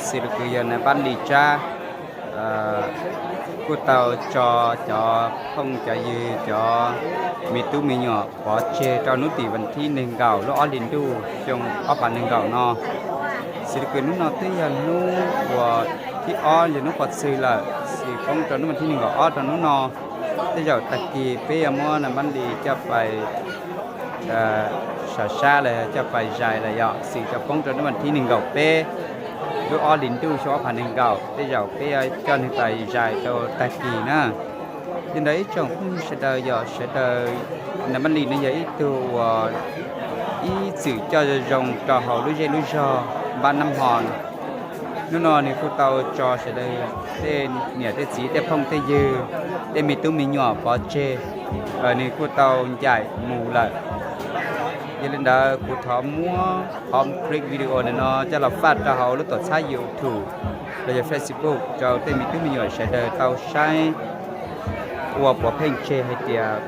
Xws li kuv yog nais npab Lis Tsab, kuj tau tso cov phooj cov ywg, cov me tub me nyuam pov tseg rau hnub tim vas thib nees nkaum lub ob hlis ntuj xyoo ob phav nees nkaum no. Xws li kuv hnub no twb yog hnub uas thib ob, yog hnub qhuav txhw lawm, xws poob rau hnub vas thib nees nkaum ob rau hnub no. Tej zaum tag kis peb yuav muab nais npab Lis coj pais sam sab los coj pais zais lawm yom, xws tau poob rau hnub vas thib nees nkaum peb lub ob hlis ntuj xyoo ob phav nees nkaum, tej zaum peb yuav coj nws pais zais rau tag kis na. Li ntawd ib tsoom phooj ywg sawv daws, yog sawv daws, nais npab Lis no yog ib tug uas ib txwm coj zoo zoo rau hauv lub zej lub zog npab Nab Hmo. Hnub no nws kuj tau tso sawv daws tej niam tej txiv tej phooj tej ywg, tej me tub me nyuam pov tseg, nws kuj tau ncaim mus lawm. Yog li ntawd kuv thov muab qhov clip video ntawm no coj los faj rau hauv lub tuam txhab YouTube los yog Facebook rau tej me tub me nyuam sawv daws tau saib ua puav pheej tseg hais tias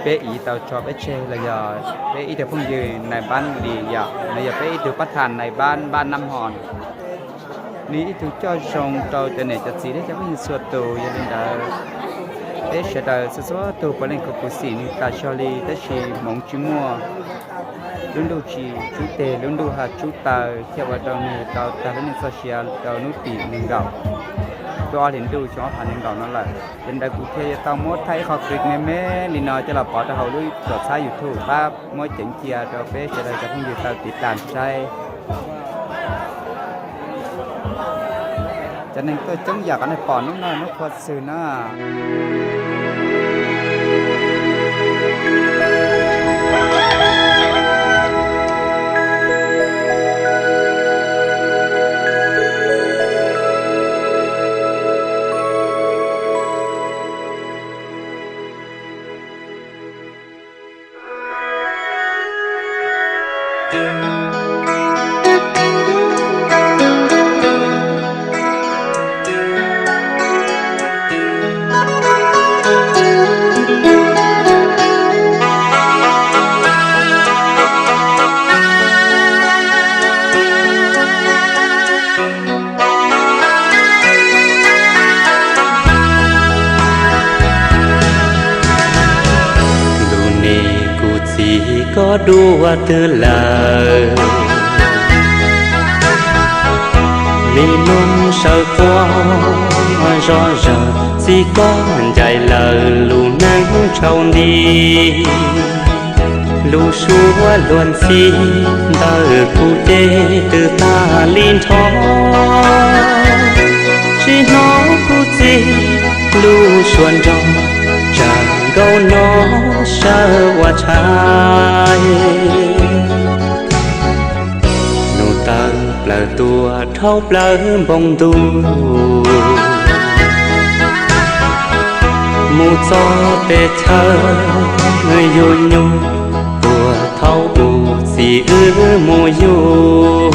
peb ib tau tso peb tseg los yog peb ib tug phooj ywg nais npab Lis yom, nws yog peb ib tug pab tham nais npab npab Nab Hmo. Nws ib tug coj zoo rau cov niam cov txiv thiab cov phooj ywg txhua tus. Yog li ntawd peb sawv daws txhua txhua tus puav leej khuv xim nws tas zog li, tab sis hmoov tsis muaj, lub ntuj tsis tsub teg, lub ntuj ho tsub taw, thiaj ua rau nws tau tag lub neej txoj sia rau hnub tim nees nkaum lub ob hlis ntuj xyoo ob phav nees nkaum no lawm. Yog li ntawd kuv thiaj yuav tau muab thaij ib qho clip me me li no coj los pov rau hauv lub tuam txhab YouTube pab muab ceev cia rau peb sawv daws cov phooj ywg tau tiv tas saib. Cov neeg tuaj coob yam qhov nej pom hnub no hnub qhuav txhw na. Ntuj ne, kuv txiv koj dua twg lawm? Me noog sawv quaj zoj zaws, txiv koj ncaim lawm lub neej tsaus nti. Lub suab luag ntxhi ntawm kuv ces twb tag li nrho. Tsis hnov kuv txiv lub suab nrog tsam nkaus no sawv ua tshais. Nus tawm plaws tuaj dhau plaws npoo ntuj mus txog pem chaw yug nyuj, tuaj thaum u txiv wb mus yug.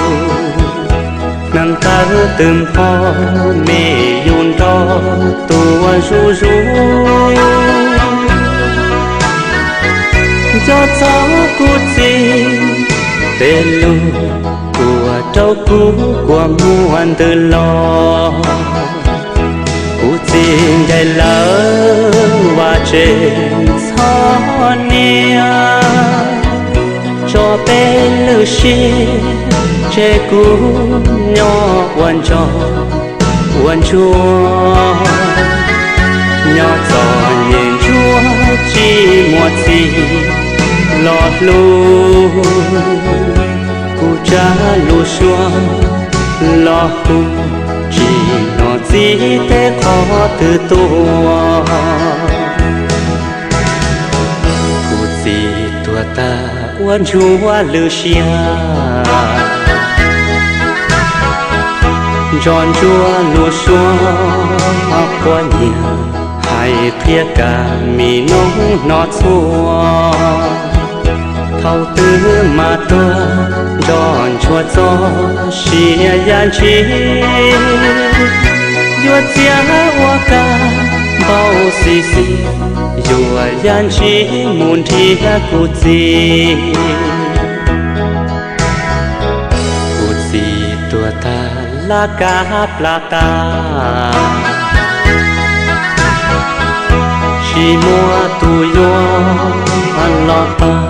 Neeg tawv twb npog me yus nrog tuaj zuj zus. Nco txog kuv txiv tej lus ua rau kuv kua muag ntws los. Kuv txiv ncaim lawm vaj tsev txhob niam, tso peb lwm siab tseg kuv nyob ua ntsog ua ntsuag. Nyob txom nyem ntsuag tsis muaj txiv los hlub, kuv tsa lub suab los hu tsis hnov txiv tej qhov twg tuaj. Kuv txiv tuag tag ua ntsuag lwm siab, nco ntsuag lub suab quab nyiam, hais qhia kam mi noob hnov txhua. Thaum twg mas tuag nco ntsuag txoj sia yam ntsis, yuav txiav ua kab npau xis xis, yuav yam ntsis mus nrhiav kuv txiv. Kuv Laj kab plab tas, tsis muaj tus yuav los pab,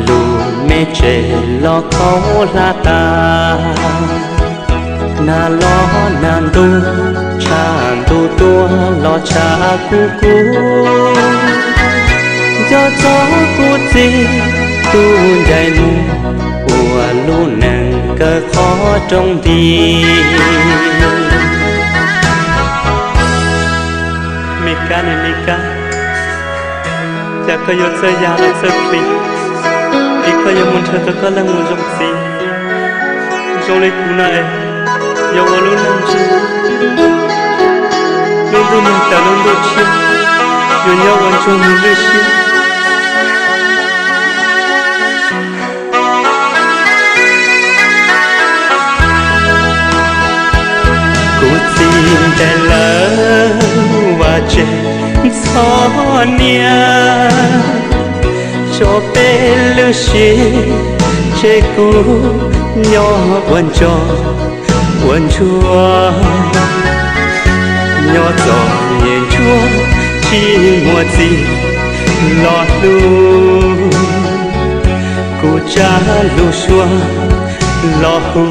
lus me tsem los khaub hlab tas. Nag los nag ntuj, tshav ntuj tuaj los tshav kub kub. Nco txog kuv txiv tus ncaim mus, ua lub neej kawg qhov rooj nti. Me kab ne me kab, cas koj yuav txawj ya los txawj plig, es koj yuav mus nrhiav tau koj leej mus zoo txiv. Zoo li kuv no es yuav ua lub neej ntsuag, lub ntuj nag tas lub ntuj tshiab, yuav nyob ua ntsuag mus lwj siab. Kuv txiv ntes lawv vaj tse txhob niam, tso peb lub siab tseg kuv nyob ua ntso ua ntsuag. Nyob txom nyem ntsuag tsis muaj txiv los hlub, kuv tsa lub suab los hu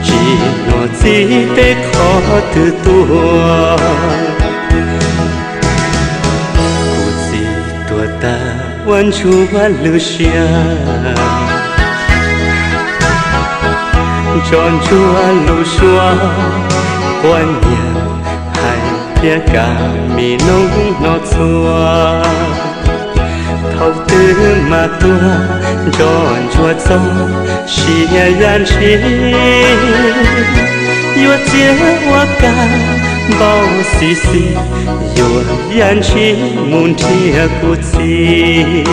tsis hnov txiv teb qhov twg tuaj. Kuv txiv tuag tag ua ntsuag lub siab, tso ntsuag lub suab quaj nyiav hais thiab kam me noog no txhua. Thaum twg mas tuag nco ntsuag txoj sia yaj ntshis, yuav txiag ua kab npau xis xis, yuav yaj ntshis mus nrhiav kuv txiv.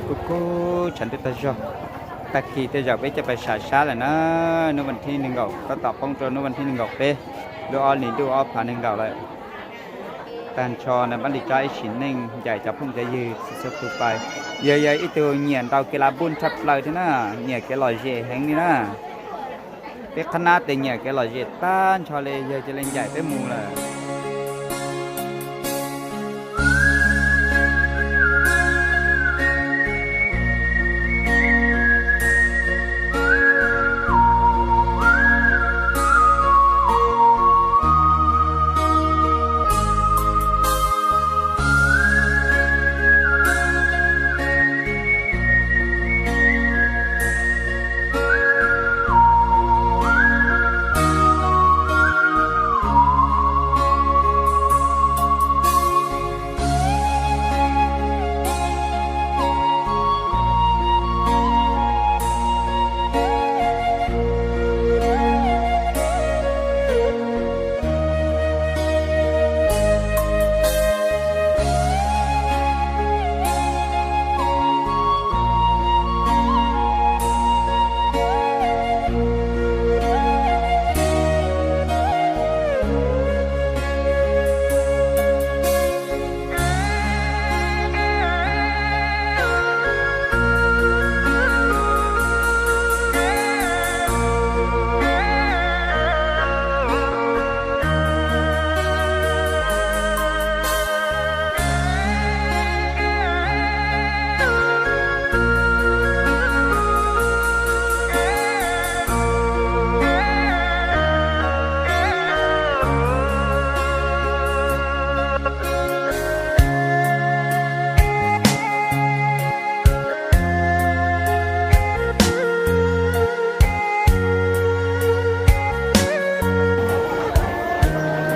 Kuv kuj tshav ntuj tag zog, tag kis tej zaum peb coj pais sam sab lawm na. Hnub vas thib nees nkaum, tab tom poob rau hnub vas thib nees nkaum peb, lub ob hlis ntuj ob phav nees nkaum lawm. Tag nrho na pab li tsob ib sim neej ncaim cov phooj cov ywg txhua txhua tus pais. Yog yog ib tug nyiam ntaus kev la npuj tshaj plaws thiab na, nyiam kev lom zem heev li na. Peb qhab nab tes nyiam kev lom zem tag nrho li, yog cia li ncaim peb mus lawm.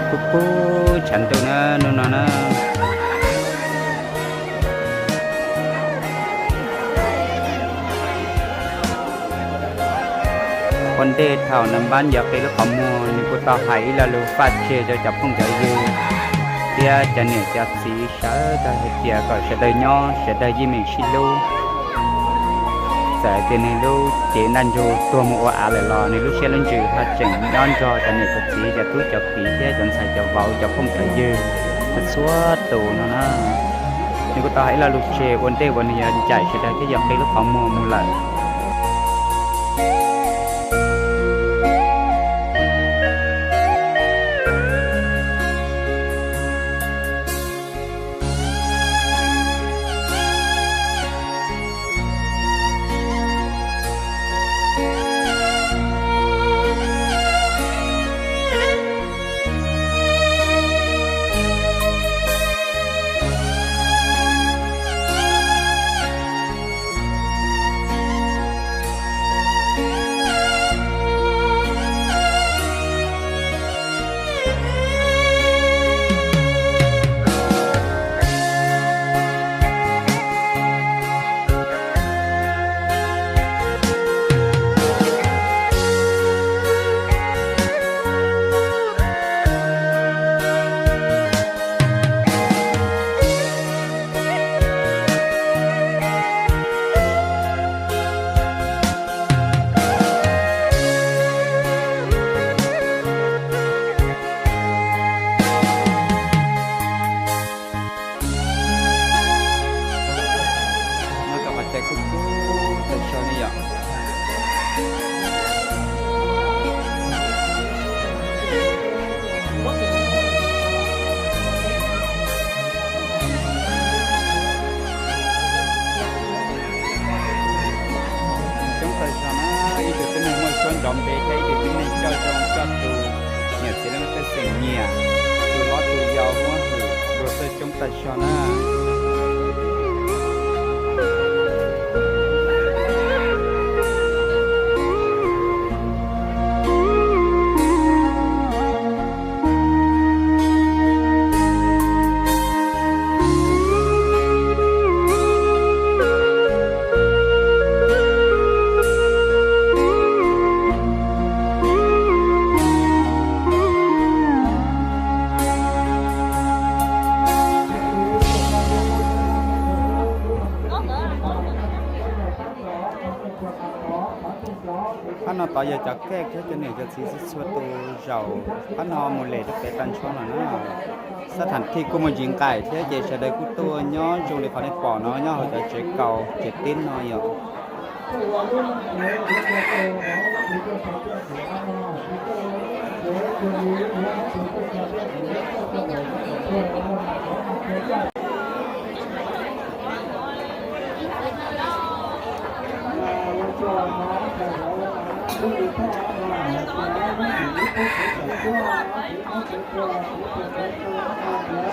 Kuv kuj tshav ntuj na hnub no na. Ua ntej thaum Nais Npab yuav qi lub qhov muag, nws kuj tau hais ib lo lus faj tseg rau cov phooj cov ywg thiab cov niam cov txiv sawv daws hais tias kom sawv daws nyob sawv daws yeej meem sib hlub. Txawm hais tias nws lub cev ntaj ntsug tuag mus ua av lawm los nws lub siab lub ntsws ho tseem nyob nrog cov niam cov txiv, cov tub cov kiv thiab cov ntxhais cov vauv cov phooj cov ywg txhua tus no na. Nws kuj tau hais ib lo lus tseg ua ntej uas nws yuav ncaim sawv daws thiab yuav qi lub qhov muag mus lawm. Muaj cov qhov cai kub kub tag zog li yom. Coob tag zog na, ib tug tib neeg muaj suab nrov npe thiab ib tug tib neeg coj zoo coj tus, niam txiv leej pej xeem nyiam, tus hlob tus yau muab hwm dua txawj coob tag zog na. Qab no tod yog cov kej thiab cov niam cov txiv txhua txhua tus zaum qab no mus lem rau pem tag nrho no na. Xab tham thij kuj muaj ntsis nqaim thiab ces sawv daws kuj tuaj nyob zoo li qhov nej pom no nyob hauv cov tsev kaus tsev teb no yom.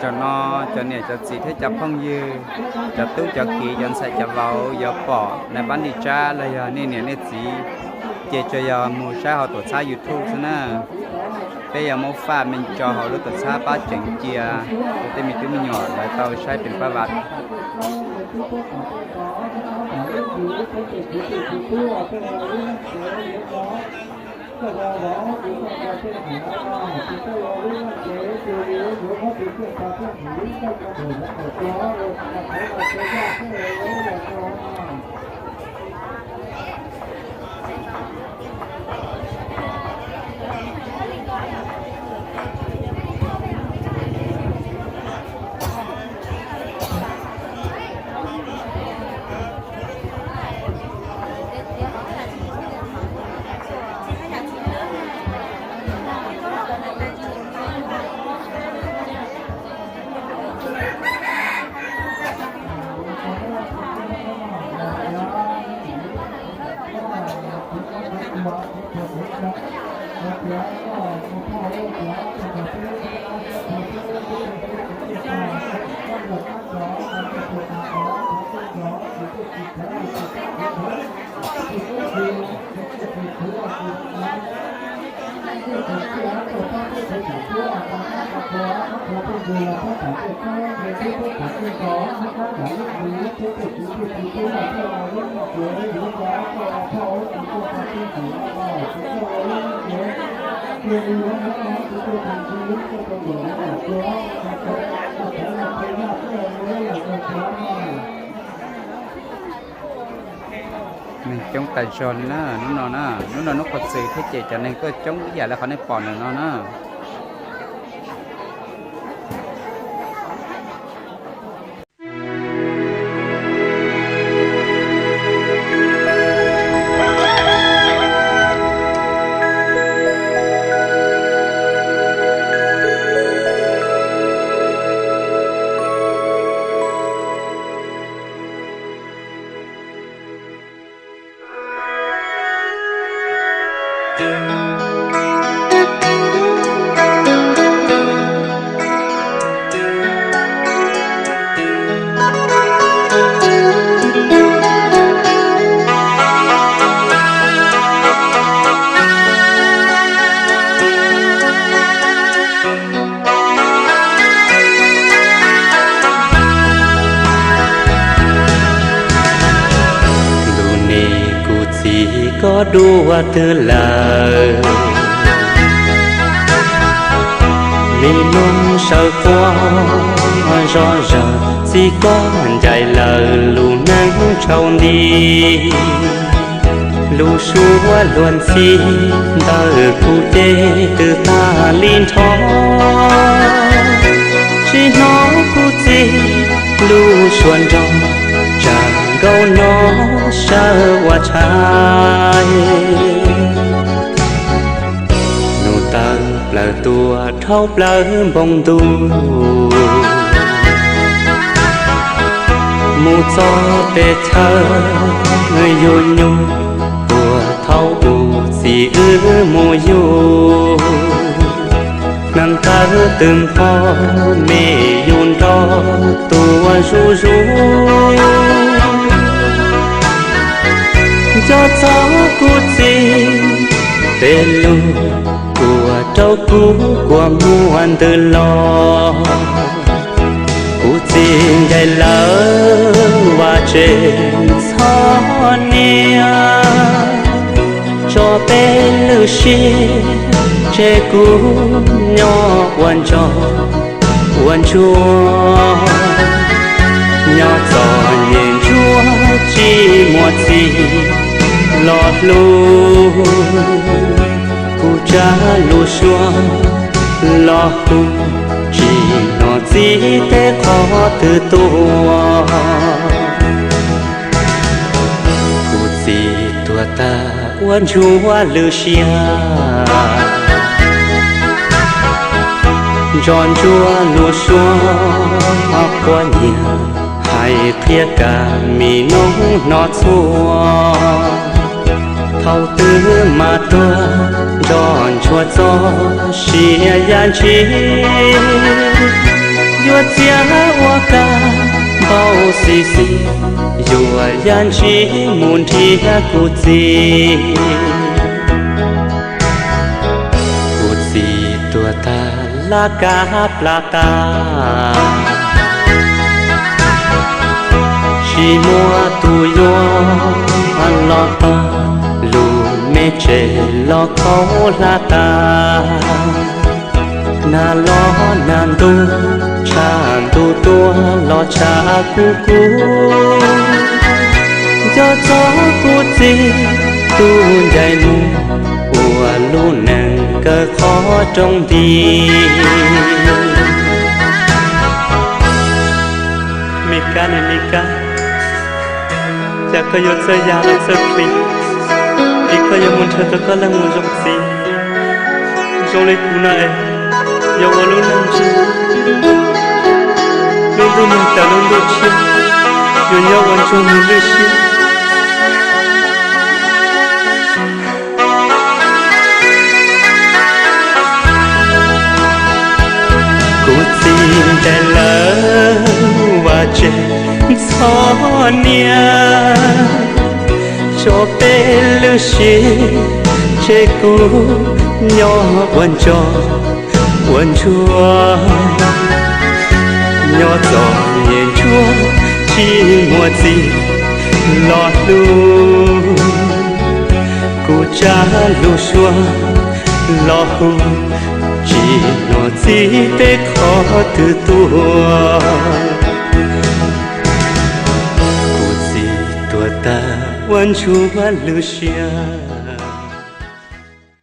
Zaum no cov niam cov txiv thiab cov phooj ywg, cov tub cov kiv, cov ntxhais cov vauv yuav pom Nais Npab Lis Tsab los yog nej niam nej txiv, ces tsuas yog mus saib hauv tuam txhab YouTube xwb na. Peb yuav muab faj me ntso hauv lub tuam txhab pab tseem cia rau tej me tub me nyuam lawv tau saib pem pab vam. Neeg coob tas zog li na hnub no na, hnub no hnub qhuav txwm thiab ces cov neeg kuj coob ib yam li qhov nej pom ntawm no na. Ntuj ne, kuv txiv koj dua twg lawm? Me noob sawv quaj zom zaws, txiv koj ncaim lawm lub neej tsaus nti. Lub suab luag ntxhi ntawm kuv ces twb tag li nrho, tsis hnov kuv txiv lub suab nrog tsam nkaus no sawv ua tshais. Nug tawm plaws tuaj dhau plaws npoo ntuj, mus txog pem chaw yug nyuj, puag thaum ub txiv wb mus yug. Neeg tawv twb npog me yus nrog tuaj zuj zus. Nco txog kuv txiv tej lus ua rau kuv kua muag ntws los. Kuv txiv ncaim lawm vaj tse ntxhov niam, tso peb lwm siab tseg kuv nyob ua ntsog ua ntsuag. Nyob txom nyem ntsuag tsis muaj txiv los hlub, kuv tsa lub suab los hu tsis hnov txiv tej qhov twg tuaj. Kuv txiv tuag tag ua ntsuag lwm siab, nco ntsuag lub suab quab nyiag, hais qhia kam me noob hnov txhua. Thaum twg mas tuag nco ntsuag txoj sia yaj ntshis, yuav txiav ua kab npau xis xis, yuav yaj ntshis mus nrhiav kuv txiv. Kuv txiv tuag tag laj kab plab tas, tsis muaj tus yuav los pab, lub me tsev los khaub hlab tas. Nag los nag ntuj, tshav ntuj tuaj los tshav kub kub. Nco txog kuv txiv tus ncaim mus ua lub neej kawg qhov rooj nti. Me kab ne me kab, cas koj yuav txawj ya los txawj plig, es koj yuav mus nrhiav tau koj leej mus zoo txiv. Zoo li kuv no es yuav ua lub neej ntsuag, lub ntuj nag tas lub ntuj tshiab, yuav nyob ua ntsuag mus lwj siab. Kuv txiv ncaim lawm vaj tse ntxhov niam, tso peb lwm siab tseg kuv nyob ua ntsog ua ntsuag. Nyob txom nyem ntsuag tsis muaj txiv los hlub, kuv Lub suab los hu, tsis hnov txiv teb qhov twg tuaj. Kuv txiv tuag tag ua ntsuag lwm siab.